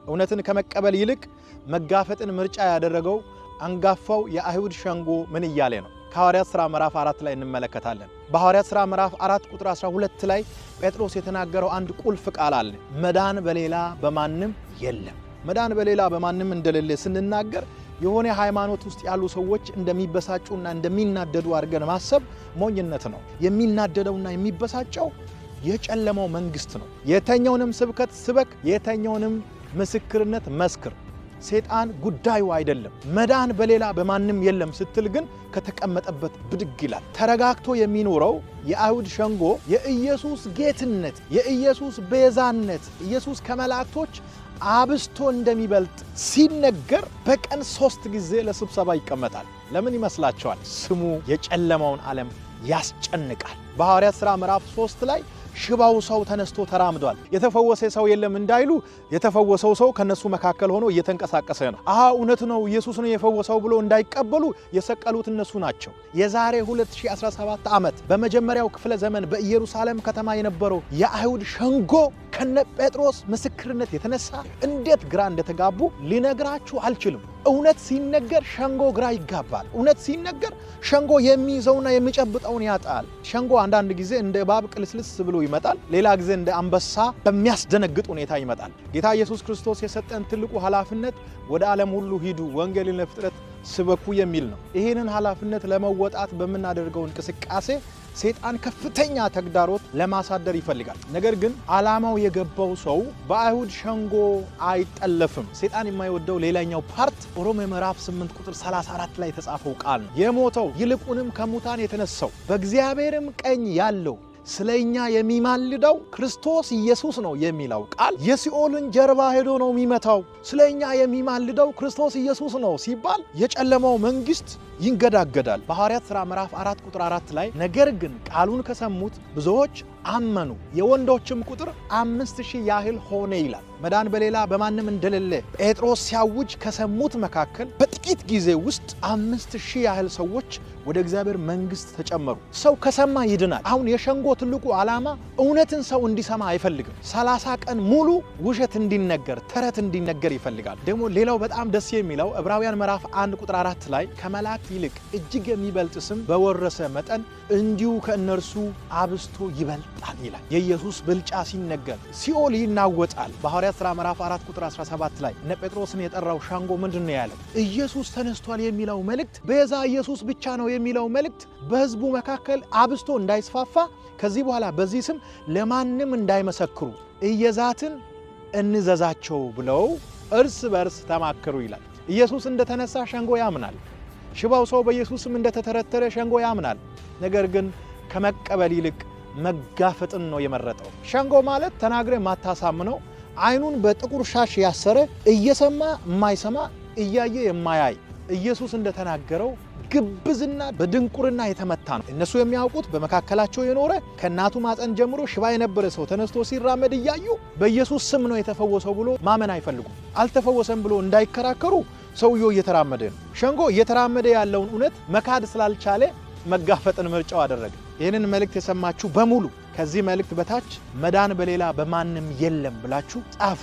እውነትን ከመቀበል ይልቅ መጋፈጥን ምርጫ ያደረገው አንጋፋው የአይሁድ ሸንጎ ምን እያለ ነው? ከሐዋርያት ሥራ ምዕራፍ 4 ላይ እንመለከታለን። በሐዋርያት ሥራ ምዕራፍ 4 ቁጥር 12 ላይ ጴጥሮስ የተናገረው አንድ ቁልፍ ቃል አለ። መዳን በሌላ በማንም የለም። መዳን በሌላ በማንም እንደሌለ ስንናገር የሆነ ሃይማኖት ውስጥ ያሉ ሰዎች እንደሚበሳጩና እንደሚናደዱ አድርገን ማሰብ ሞኝነት ነው። የሚናደደውና የሚበሳጨው የጨለማው መንግስት ነው። የተኛውንም ስብከት ስበክ፣ የተኛውንም ምስክርነት መስክር፣ ሰይጣን ጉዳዩ አይደለም። መዳን በሌላ በማንም የለም ስትል ግን ከተቀመጠበት ብድግ ይላል። ተረጋግቶ የሚኖረው የአይሁድ ሸንጎ የኢየሱስ ጌትነት፣ የኢየሱስ ቤዛነት፣ ኢየሱስ ከመላእክቶች አብስቶ እንደሚበልጥ ሲነገር በቀን 3 ጊዜ ለስብሰባ ይቀመጣል። ለምን ይመስላችኋል? ስሙ የጨለማውን ዓለም ያስጨንቃል። በሐዋርያት ሥራ ምዕራፍ 3 ላይ ሽባው ሰው ተነስቶ ተራምዷል። የተፈወሰ ሰው የለም እንዳይሉ የተፈወሰው ሰው ከነሱ መካከል ሆኖ እየተንቀሳቀሰ ነው። አሃ እውነት ነው ኢየሱስ ነው የፈወሰው ብሎ እንዳይቀበሉ የሰቀሉት እነሱ ናቸው። የዛሬ 2017 ዓመት በመጀመሪያው ክፍለ ዘመን በኢየሩሳሌም ከተማ የነበረው የአይሁድ ሸንጎ ከነ ጴጥሮስ ምስክርነት የተነሳ እንዴት ግራ እንደተጋቡ ሊነግራችሁ አልችልም። እውነት ሲነገር ሸንጎ ግራ ይጋባል። እውነት ሲነገር ሸንጎ የሚይዘውና የሚጨብጠውን ያጣል። ሸንጎ አንዳንድ ጊዜ እንደ እባብ ቅልስልስ ብሎ ይመጣል፣ ሌላ ጊዜ እንደ አንበሳ በሚያስደነግጥ ሁኔታ ይመጣል። ጌታ ኢየሱስ ክርስቶስ የሰጠን ትልቁ ኃላፊነት ወደ ዓለም ሁሉ ሂዱ፣ ወንጌልን ለፍጥረት ስበኩ የሚል ነው። ይህንን ኃላፊነት ለመወጣት በምናደርገው እንቅስቃሴ ሰይጣን ከፍተኛ ተግዳሮት ለማሳደር ይፈልጋል። ነገር ግን ዓላማው የገባው ሰው በአይሁድ ሸንጎ አይጠለፍም። ሰይጣን የማይወደው ሌላኛው part ሮሜ ምዕራፍ 8 ቁጥር 34 ላይ የተጻፈው ቃል ነው። የሞተው ይልቁንም ከሙታን የተነሳው በእግዚአብሔርም ቀኝ ያለው ስለኛ የሚማልደው ክርስቶስ ኢየሱስ ነው የሚለው ቃል የሲኦልን ጀርባ ሄዶ ነው የሚመታው። ስለኛ የሚማልደው ክርስቶስ ኢየሱስ ነው ሲባል የጨለማው መንግስት ይንገዳገዳል። በሐዋርያት ሥራ ምዕራፍ 4 ቁጥር 4 ላይ ነገር ግን ቃሉን ከሰሙት ብዙዎች አመኑ፣ የወንዶችም ቁጥር 5000 ያህል ሆነ ይላል። መዳን በሌላ በማንም እንደሌለ ጴጥሮስ ሲያውጅ ከሰሙት መካከል በጥቂት ጊዜ ውስጥ 5000 ያህል ሰዎች ወደ እግዚአብሔር መንግስት ተጨመሩ። ሰው ከሰማ ይድናል። አሁን የሸንጎ ትልቁ ዓላማ እውነትን ሰው እንዲሰማ አይፈልግም። 30 ቀን ሙሉ ውሸት እንዲነገር፣ ተረት እንዲነገር ይፈልጋል። ደግሞ ሌላው በጣም ደስ የሚለው ዕብራውያን ምዕራፍ 1 ቁጥር 4 ላይ ከመላእክት ይልቅ እጅግ የሚበልጥ ስም በወረሰ መጠን እንዲሁ ከእነርሱ አብዝቶ ይበልጣል ይላል። የኢየሱስ ብልጫ ሲነገር ሲኦል ይናወጣል። በሐዋርያት ሥራ ምዕራፍ 4 ቁጥር 17 ላይ እነ ጴጥሮስን የጠራው ሸንጎ ምንድን ነው ያለው? ኢየሱስ ተነስቷል የሚለው መልእክት፣ ቤዛ ኢየሱስ ብቻ ነው የሚለው መልእክት በሕዝቡ መካከል አብዝቶ እንዳይስፋፋ ከዚህ በኋላ በዚህ ስም ለማንም እንዳይመሰክሩ እየዛትን እንዘዛቸው ብለው እርስ በርስ ተማከሩ ይላል። ኢየሱስ እንደተነሳ ሸንጎ ያምናል። ሽባው ሰው በኢየሱስ ስም እንደተተረተረ ሸንጎ ያምናል። ነገር ግን ከመቀበል ይልቅ መጋፈጥን ነው የመረጠው። ሸንጎ ማለት ተናግረ ማታሳምነው፣ አይኑን በጥቁር ሻሽ ያሰረ፣ እየሰማ የማይሰማ፣ እያየ የማያይ፣ ኢየሱስ እንደተናገረው ግብዝና በድንቁርና የተመታ ነው። እነሱ የሚያውቁት በመካከላቸው የኖረ ከእናቱ ማፀን ጀምሮ ሽባ የነበረ ሰው ተነስቶ ሲራመድ እያዩ በኢየሱስ ስም ነው የተፈወሰው ብሎ ማመን አይፈልጉም። አልተፈወሰም ብሎ እንዳይከራከሩ ሰውየው እየተራመደ ነው። ሸንጎ እየተራመደ ያለውን እውነት መካድ ስላልቻለ መጋፈጥን ምርጫው አደረገ። ይህንን መልእክት የሰማችሁ በሙሉ ከዚህ መልእክት በታች መዳን በሌላ በማንም የለም ብላችሁ ጻፉ።